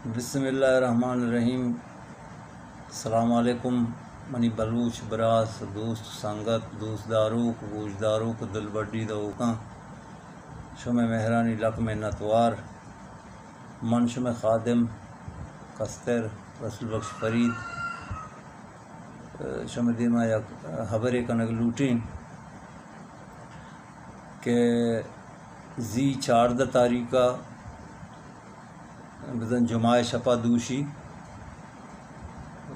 بسم اللہ الرحمن الرحیم۔ السلام علیکم منی بلوچ براس، دوست سنگت، دوست داروک، گوش داروک، دلبڈی دئوکاں، شمئے مہرانی لک منتوار۔ من شمئے خادم کستر رسول بخش فرید، شمئے دیما یک ہبرے کنگ لوٹیں کہ زی چاردہ تاریخ ءَ بزاں جمعہ ءِ شپ ءَ دوشی،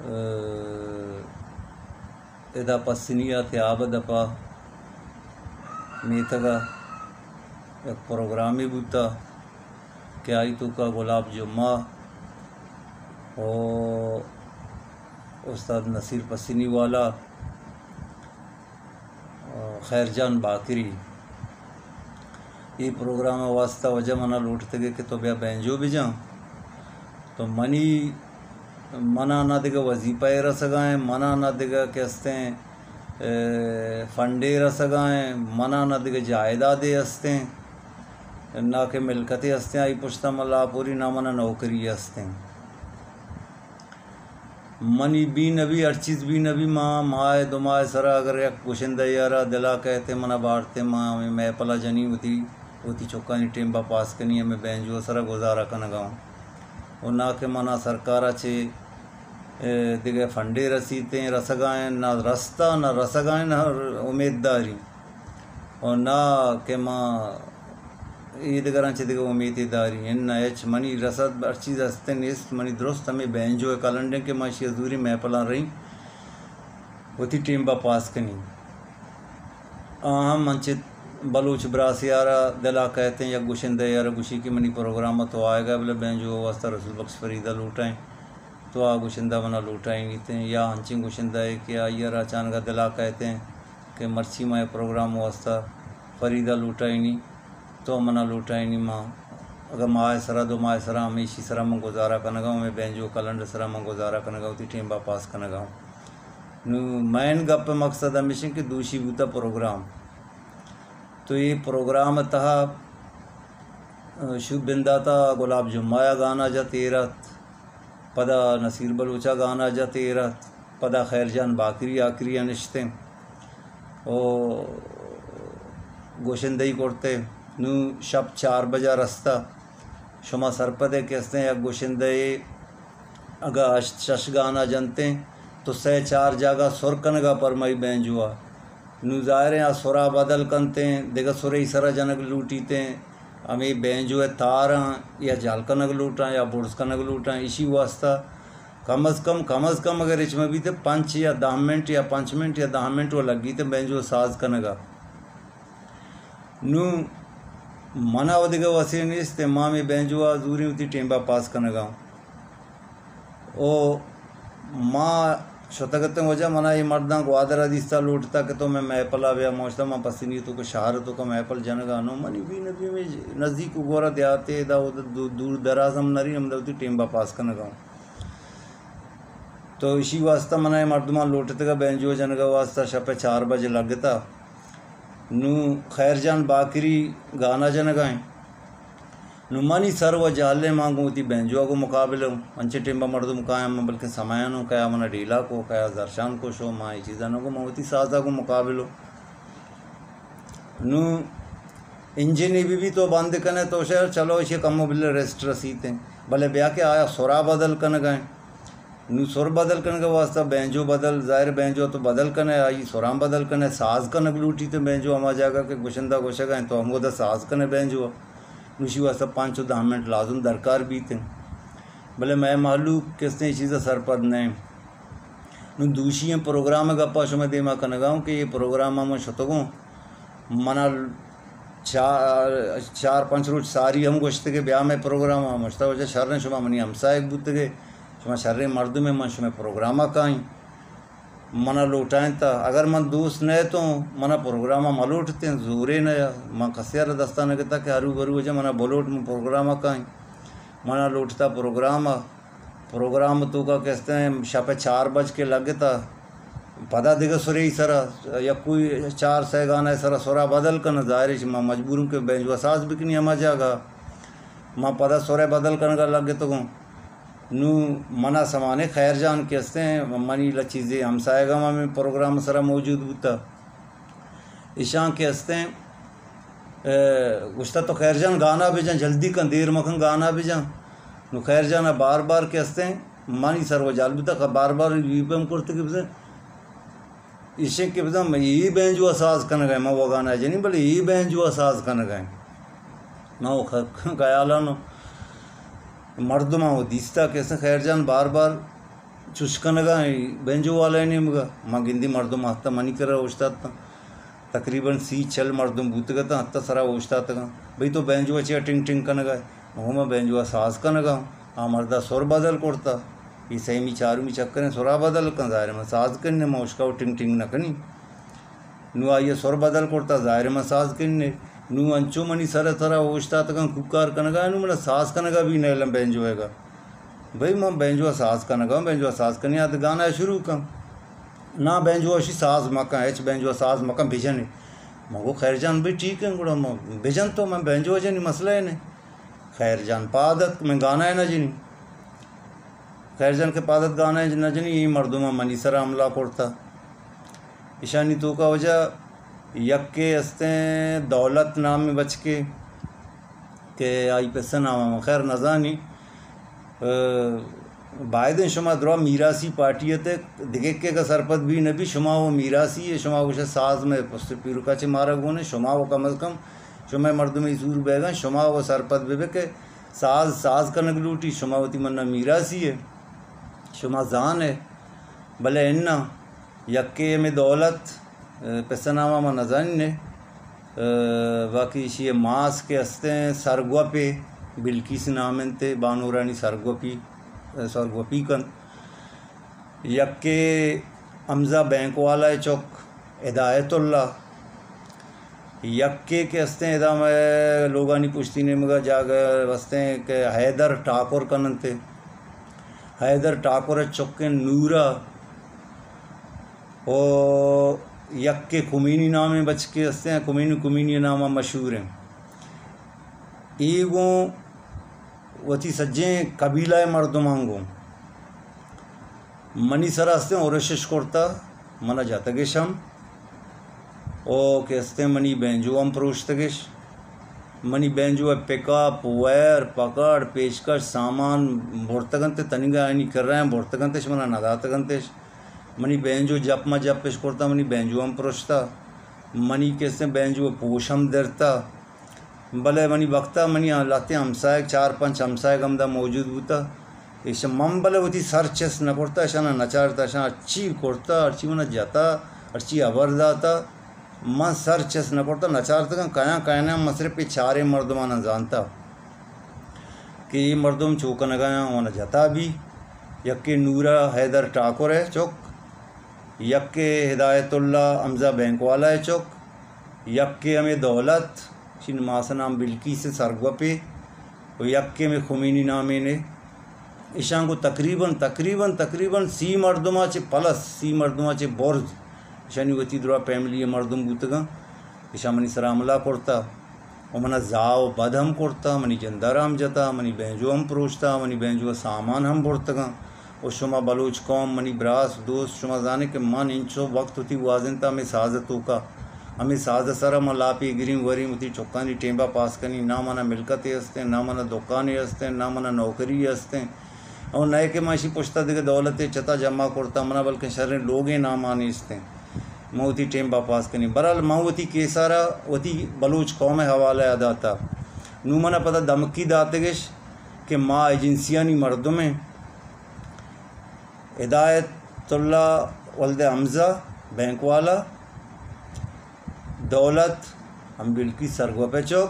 ءَ، ادا پسنی ءَ تیاب ءِ دپ ءَ میتگ ءَ یک پروگرامے بوتہ کہ آئی توکا گلاب جمعہ و استاد نصیر پسنی والا، خیر جان باکری، اے پروگرام ءِ واسطہ واجہ منا لوٹتگے کہ تو بیا بینجو بجاں۔ تو منی، منا نہ دگہ وظیفہ ءَ رسگائیں، منا نہ دگہ کہ استیں، اے، فنڈے رسگائیں، منا نہ دگہ جائیدادے استیں، نہ کہ ملکتے استیں، آئی پشتا من لاپوری، نہ منا نوکری استیں۔ منی بی نبی، ہر چیز بی نبی، ما ماہ دو ماہ سرا اگر یک گشندہ یارا دلا کہتے منا بارتے، ما ہمیں محفلا جنی وتی، وتی چکانی ٹیمبا پاس کنی، ہمیں بینجو سرا گزارا کنگا ہوں۔ و نہ کہ منا سرکارا چے، اے، دگہ فنڈے رسیتیں، رسگائیں، نہ رستا، نہ رسگائیں، نہ امید داری۔ و نہ کہ ما اے دگراں چہ دگہ امیتے داری۔ اناں ہچ، منی رسد ہر چیز ہستیں نیست، منی درست ہمے بینجو ءِ کلنڈیں کہ ما اشی ءَ زوری محفلاں رئیں، وتی ٹیمبا پاس کنیں۔ آ ہم انچیں بلوچ براسے آرا دلا کہتیں، یک گشندہ یارا گوشی کہ منی پروگرام ءَ تو آئیگا، بلے بینجو ءِ واسطہ رسول بخش فریدہ لوٹائیں، تو آ گشندہ منا لوٹائینیتیں، یا انچیں گشندہ ءَ کہ آئی ءَ را اچانک ءَ دلا کہتیں کہ مرچی ما اے پروگرام ءِ واسطہ فریدہ لوٹائینی، تو منا لوٹائینی، ما اگاں ماہ ءِ سرا، دو ماہ ءِ سرا، ہمیشی سرا من گزارا کنگا ہوں، ہمے بینجو کلنڈ ءِ سرا من گزارا کنگا ہوں، وتی ٹیمبا پاس کنگا ہوں۔ نوں مین گپ ءِ مقصد ہمیش انت کہ دوشی بوتا پروگرام۔ تو اے پروگرام ءِ تہا، ءَ، شو بنداتا گلاب جمعہ ءَ گانا جت ایر ات، پدا نصیر بلوچ ءَ گانا جت ایر ات، پدا خیر جان باکری آکری ءَ نشتیں و گوشندہی کرتے۔ نوں شپ چار بجا رستہ، شما سرپدے کہ استیں یک گوشندہے اگاں ہشت شش گانا جنتیں تو سئے چار جاگہ سر کنگا پرمائی بینجوا۔ نوں ظاہریں آ سرا بدل کنتیں، دگہ سرے سرا جنگ لوٹیتیں، ہمے بینجو ءِ تاراں یا جہل کنگ لوٹاں یا برز کنگ لوٹاں، ایشی واسطہ کم از کم، کم از کم اگر ہچ مہ بیت پنچ یا دہ منٹ یا پنچ منٹ یا دہ منٹ و لگیت بینجو ساز کنگا۔ نوں منا و دگہ وسے نیست، ما ہمے بینجوا زوریں وتی ٹیمبا پاس کنگا۔ او ما شتگ اتیں واجہ، منا اے مرداں گوادر ءَ دیستا لوٹتا کہ تو مئے محفل ءَ بیا، موشتا ما پسنی تو کہ شہر تو کہ محفل جنگا نوں، منی بی نبی مئے نزدیک و گورا دیہاتے، ادا اود دو-، دور دراز ہم نریں، ہمدا وتی ٹیمبا پاس کنگا ہوں۔ تو اشی واسطہ منا اے مردماں لوٹتگا بینجو جنگا واسطہ، شپ ءِ چار بجے لگتا۔ نوں خیر جان باکری گانا جنگا ایں۔ نوں منی سر و جہلیں، ما گوں وتی بینجو ءَ گوں مقابل اوں۔ انچیں ٹیمبا مردم کایاں، من بلکیں سمایاں اوں، کیا منا ڈیلا کو، کیا زرشان کو شو، ما اے چیزاں نہ گوں، من وتی ساز ءَ گوں مقابل اوں۔ نوں انجن ءَ بی بی تو بند کنے تو شہر چلو، ایشی کمو بلے ریسٹ رسیتیں۔ بلے بیا کہ آیا سرا بدل کنگا ایں۔ نوں سر بدل کنگ ءِ واسطہ بینجو بدل، ظاہر بینجو تو بدل کنے، آئی سراں بدل کنے، ساز کنگ لوٹیت بینجو ہما جاگہ کہ گشندہ گوشگا انت تو ہمودا ساز کنے بینجو۔ نوں اشی واسطہ پنچ و دہ منٹ لازم درکار بیت انت۔ بلے مئے مہلوک کستیں چیز ءَ سرپد نہ انت۔ نوں دوشی ایں پروگرام ءِ گپا شمئے دیما کنگا اوں کہ اے پروگرام ءَ من شتگوں، منا چار، چار پنچ روچ ساری ہم گوشت کہ بیا مئے پروگرام ءَ، مشتا واجہ شر انت، شما منی ہمساہگ بوتگے، شما شریں مردمے، من شمئے پروگرام ءَ کائیں۔ منا لوٹائینتا، اگر من دوست نہ اتوں، منا پروگرام ءَ مہ لوٹتیں، زورے نہ یا، من کسے ءَ را دستا نہ گتا کہ ہرو برو واجہ منا بلوٹ، من پروگرام ءَ کائیں۔ منا لوٹتا پروگرام ءَ، پروگرام ءِ توکا کستیں شپ ءِ چار بج کے لگتا، پدا دگہ سرے ءِ سرا، یکوئی چار سئے گانا ءِ سرا سرا بدل کن، ظاہر ایں ما مجبور اوں کہ بینجو ءَ ساز بکنی ہما جاگہ۔ ما پدا سرے بدل کنگا لگتگوں۔ نوں منا سمانے خیر جان کہ استیں، منی لچیزے ہمسایگاں ہمے پروگرام سرا موجود بوتا۔ ایشاں کہ استیں، اے، گوشتا تو خیر جان گانا بجن، جلدی کن، دیر مکن، گانا بجن۔ نوں خیر جان بار بار کہ استیں، منی سر و جال بوتا، بار بار ریپم کرتے کہ بزن ایشیں کہ بزاں من اے بینجو ءَ ساز کنگ ءَ، من وَ گانا جنیں، بلے اے بینجو ءَ ساز کنگ ءَ۔ من وَ خ-، خیالانو مردماں وَ دیستا کہ استیں خیر جان بار بار چش کنگ ءَ، بینجو والے نیمگ ءَ۔ من گندی مردم آتاں منی کرا اوشتاتاں۔ تقریباً سی چل مردم بوتگ اتاں، ہتا سرا اوشتاتگاں۔ بھئی تو بینجو ءَ چیا ٹنگ ٹنگ کنگ ءَ؟ من گوں من بینجو ءَ ساز کنگ ءَ آں۔ آ مرد ءَ سر بدل کرتا۔ اے سیمی چارمی چکریں سرا بدل کن، ظاہر ہے من ساز کنیں، من اشکا و ٹنگ ٹنگ نہ کنیں۔ نوں آئی ءَ سر بدل کرتا، ظاہر ہے من ساز کنیں۔ نوں انچو منی سر ءِ سرا اوشتاتگاں کوکار کنگ ءَ، نوں من ساز کنگ ءَ بھی نیلاں بینجو ءِ گا۔ بھئی من بینجو ءَ ساز کنگ ءَ، بینجو ءَ ساز کنیں، اد گانا شروع کن۔ نا بینجو ءَ اشی ساز مکن، ہچ بینجو ءَ ساز مکن، بجنے۔ من گوں خیر جان بھئی ٹھیک ہے، گڑا من بجن تو من بینجو ءَ جنیں، مسئلہ ہے نہیں۔ خیر جان پاد اتک، من گانا ءَ نہ جنیں۔ خیر جان کہ پاد اتک گانا ءَ نہ جنیں، اے مردماں منی سرا حملہ کرتا۔ ایشانی توکا وجہ یکے استیں دولت نامیں بچکے کہ آئی پسہ نام من خیر نزانی۔ اے، بایدیں شما درا میراثی پارٹی ات، دگہ کہ اگہ سرپد بھی نہ بھی، شما وَ میراثی ہے، شما گوشے ساز میں پست پیرکا چے مارا گونے، شما وَ کم از کم شما مردمے زور بیگا، شما وَ سرپد بہ بے کہ ساز، ساز کنگ لوٹی، شما وتی منا میراثی ہے، شما زان ہے۔ بلے اناں یکے ہمے دولت، اے، پسہ ناما ما نزانیں، اے، باقی ایشی ماس کہ استیں سرگوپے، بلقیس نام انت، بانورانی سرگوپی، اے، سرگوپی کنت۔ یکے حمزہ بینک والا ءِ چک ہدایت اللہ، یکے کہ استیں ادا مئے لوگانی پشتی نیمگا جاگہ استیں کہ حیدر ٹاکر کننتے، حیدر ٹاکر ءِ چکیں نورا، او یکے کمینی نامیں بچکے استیں، کمینی، کمینی ناما مشہور ہیں۔ اے گوں وتی سجیں قبیلہ ءِ مردماں گوں منی سرا استیں ارشش کرتا، منا جتگش ہم، او کہ استیں منی بینجو ہم پروشتگش، منی بینجو ءِ پک اپ، وائر، پکڑ، پیشکش، سامان برتگ انت، تنیگا آیانی کرا ہم برتگ انتش، منا نداتگ انتش۔ منی بینجو جپ ما جپش کرتا، منی بینجو ہم پروشتا، منی کہ استیں بینجو ءِ پوش ہم درتا۔ بلے منی بخت ءَ منی لہتیں ہمساہگ، چار پنچ ہمساہگ ہمدا موجود بوتہ۔ ایش من بلے وتی سر چست نہ کرتہ، اشانا نچارتہ، اشاں ہرچی کرتہ، ہرچی منا جتہ، ہرچی ہبر داتہ، من سر چست نہ کرتہ، نچارتگاں کایاں کایاں، من صرف اے چاریں مردماناں زانتہ کہ اے مردم چو کنگایاں، منا جتہ بھی۔ یکے نورا حیدر ٹاکر ءِ چک، یکے ہدایت اللہ حمزہ بینک والا ءِ چک، یکے ہمے دولت، اشی ماس نام بلقیس سرگوپے، و یکے ہمے خمینی نامیں نے۔ اشاں گوں تقریباً، تقریباً، تقریباً سی مردماں چہ پلس، سی مردماں چہ برز اشانی وتی درا فیملی ءِ مردم بوتگاں۔ اشاں منی سرا حملہ کرتا۔ و منا زاہ و بد ہم کرتا، منی جندارا ہم جتا، منی بینجو ہم پروشتا، منی بینجو ءِ سامان ہم برتگاں۔ و شما بلوچ قوم، منی براس، دوست، شما زانے کہ من انچو وقت وتی گوازینتا ہمے ساز ءِ توکا، ہمے ساز ءِ سرا من لاپی گریں وریں، وتی چکانی ٹیمبا پاس کنیں، نہ منا ملکتے استیں، نہ منا دکانے استیں، نہ منا نوکری استیں۔ او نئے کہ من اشی پشتا دگہ دولتے چتا جمع کرتا، منا بلکن شریں لوگے ناما نیستیں۔ من وتی ٹیم با پاس کنیں۔ بہرحال من وتی کیسارا وتی بلوچ قوم ءِ حوالہ ءَ داتا۔ نوں منا پدا دمکی داتگش کہ ما ایجنسیانی مردم ایں۔ ہدایت اللہ ولد حمزہ بینک والا، دولت ہم بلقیس سرگوپ ءِ چک،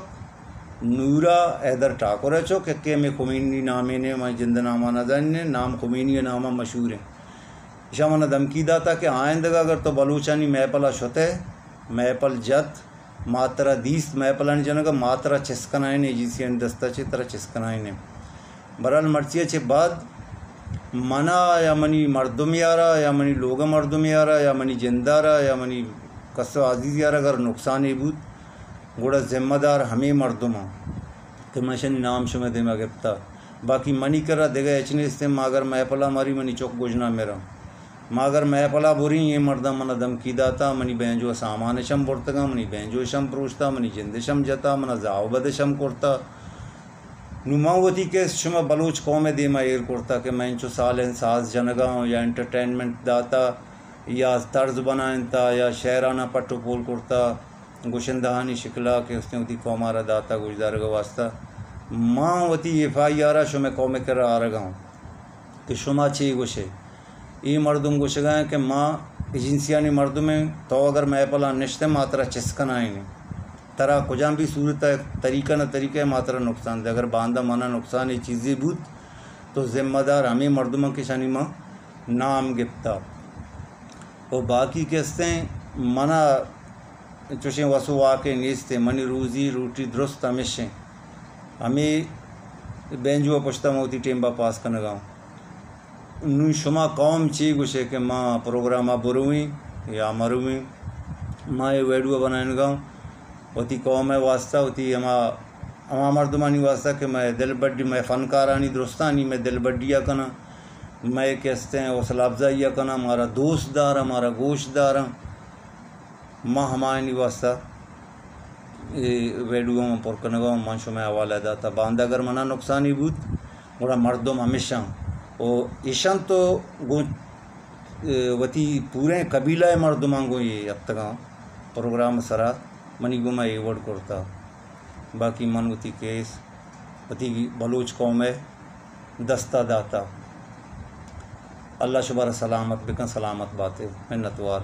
نورا حیدر ٹاکر ءِ چک، یکے ہمے خمینی نامیں نے، من جند ناما نہ زانیں، نام خمینی ءِ ناما مشہور ایں۔ ایشاں منا دھمکی داتا کہ آئندگہ اگر تو بلوچانی محفل ءَ شتئے، محفل جت، ما ترا دیست محفلانی جنگ ءَ، ما ترا چست کنائینیں، ایجنسیانی دست ءَ چہ ترا چست کنائینیں۔ بہرحال مرچی ءَ چہ بعد منا یا منی مردم یارا یا منی لوگ ءِ مردم یارا یا منی جندارا یا منی کس ءُ عزیز یارا اگر نقصانے بوت، گڑا ذمہ دار ہمے مردم آں کہ من اشانی نام شمئے دیما گپتا۔ باقی منی کرا دگہ ہچ نیستیں۔ ما اگر محفلا مری، منی چک گژنا مرا۔ ما اگر محفلا بریں، اے مرداں منا دھمکی داتا، منی بینجو سامان اش ہم برتگاں، منی بینجو اش ہم پروشتا، منی جند اش ہم جتا، منا زاہ و بد اش ہم کرتا۔ نوں من وتی کیس شما بلوچ قوم ءِ دیما ایر کرتا کہ من انچو سال انت ساز جنگا آں یا انٹرٹینمنٹ داتا یا طرز بنائینتا یا شعراناں پٹ و پول کرتا، گشندہانی شکلا کہ استیں وتی قوم ءَ را داتا گوشدارگ ءِ واسطہ۔ ما وتی ایف آئی آر ءَ شمئے قوم ءِ کرا آرگا آں کہ شما چے گوشے؟ اے مردم گوشگا انت کہ ما ایجنسیانی مردم ایں، تو اگر محفلاں نشتئے ما ترا چست کنائینیں۔ ترا کجام بھی صورت ءَ طریقہ نہ طریقہ ءَ ما ترا نقصان دے۔ اگر باندا منا نقصان اے چیزے بوت تو ذمہ دار ہمے مردماں کہ اشانی ما نام گپتا۔ و باقی کہ استیں منا چوشیں وس و واکے نیستیں۔ منی روزی روٹی درست ہمیشیں۔ ہمے بینجو ءِ پشتا من وتی ٹیمبا پاس کنگا آں۔ نوں شما قوم چی گوشے کہ ما پروگرام ءَ برویں یا مرویں؟ ما اے ویڈیو بنائینگا آں وتی قوم ءِ واسطہ، وتی ہما، ہما مردمانی واسطہ کہ مئے دل بڈی، مئے فنکارانی درستانی مئے دل بڈی ءَ کناں، مئے کہ استیں حوصلہ افزائی ءَ کناں، مارا دوست داراں، مارا گوش داراں۔ ما ہمایانی واسطہ اے ویڈیو من پر کنگا آں، من شمئے حوالہ داتا۔ باندا اگر منا نقصانی بوت، گڑا مردم ہمیشاں و ایشاں تو گوں، اے، وتی پوریں قبیلہ ءِ مردماں گوں اے اتکگاں پروگرام ءِ سرا، منی گوما اے وڑ کرتا۔ باقی من وتی کیس وتی بلوچ قوم ءِ دستا داتا۔ اللہ شمارا سلامت بکن، سلامت باتے۔ منتوار۔